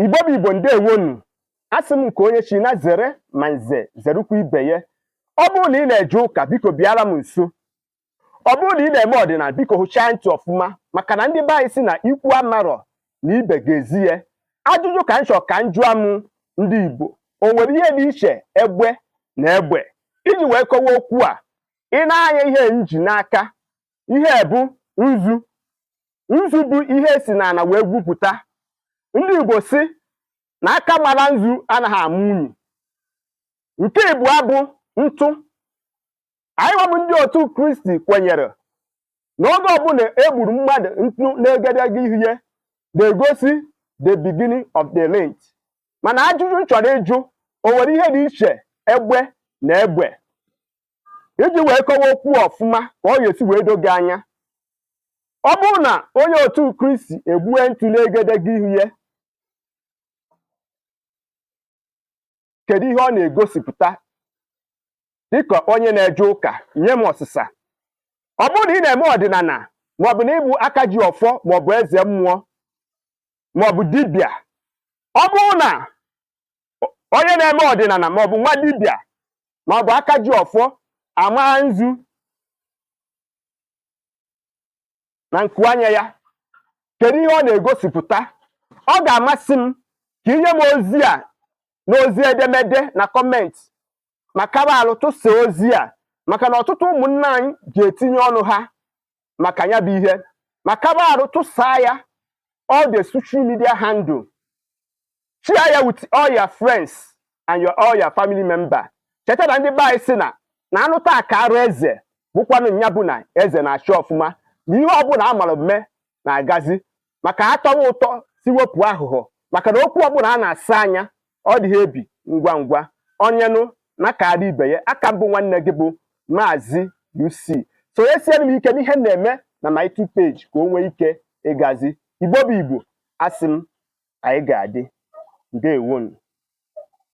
Igbo bụ Igbo, ndewonu. Asị m nke onye chi na zere, ma nze zerukwa ibe ya. Ọ bụrụ na ị na-eje ụka, biko bịara m nso. Ọ bụrụ na ị na-eme ọdịnala, biko hụchaa ntị ọfụma, maka na ndị be anyị si na ikwu amarọ na ibe ga-ezi ya. Ajụjụ ka m chọrọ ka m jụọ m ndị Igbo: o nwere ihe dị iche egbe na egbe? Iji wee kọwaa okwu a, ị na-anya ihe nji n'aka, ihe bụ nzu. Nzu bụ ihe esi n'ala wee gwupụta. Ndị Igbo si na aka mara nzu anaghị ama unyi. Nke ịbụọ bụ ntụ. Anyị nwabụ ndị otu Kristi kwenyere na oge ọbụla e gburu mmadụ ntụ n'egedege ihu ya na-egosi the beginning of the Lent. Mana ajụjụ m chọrọ ịjụ: o nwere ihe dị iche egbe na egbe? Iji wee kọwaa okwu ọfụma ka ọ ga-esi wee do gị anya, ọ bụrụ na onye otu Kristi egbue ntụ n'egedege ihu ya, kedu ihe ọ na-egosipụta dịka onye na-eje ụka? Nye m ọsịsa. Ọ bụrụ na ị na-eme ọdịnala, maọbụ na ịbụ aka ji ọfọ, maọbụ eze mmụọ, maọbụ dibịa, ọ bụrụ na onye na-eme ọdịnala maọbụ nwa dibịa maọbụ aka ji ọfọ ama nzu na nku anya ya, kedu ihe ọ na-egosipụta? Ọ ga-amasị m ka inye m ozi a n'ozi edemede na comment, ma kaba alụ tụsaa ozi a, maka na ọtụtụ ụmụnne anyị ga-etinye ọnụ ha maka ya bụ ihe. Ma kaba arụ tụsaa ya all the social media handle, share ya with all your friends and your all your family member. Cheta na ndị be anyị sị na na anụ taa ka arụ eze bụkwanụ nya bụ na eze na-achị ọfụma, na ihe ọbụla a mara mme na-agazi, maka atọwa ụtọ si wepụ aghụghọ, maka na okwu ọbụla a na-asa anya ọ dịghị ebi ngwa ngwa. Onyenụ na karị ibe ya. Aka mbụ nwanne gị bụ Maazị UC. Sonyesiere m ike n'ihe m na-eme na my YouTube page ka o nwee ike ịgazi. Igbo bụ Igbo, asị m anyị ga-adị. Ndewonu.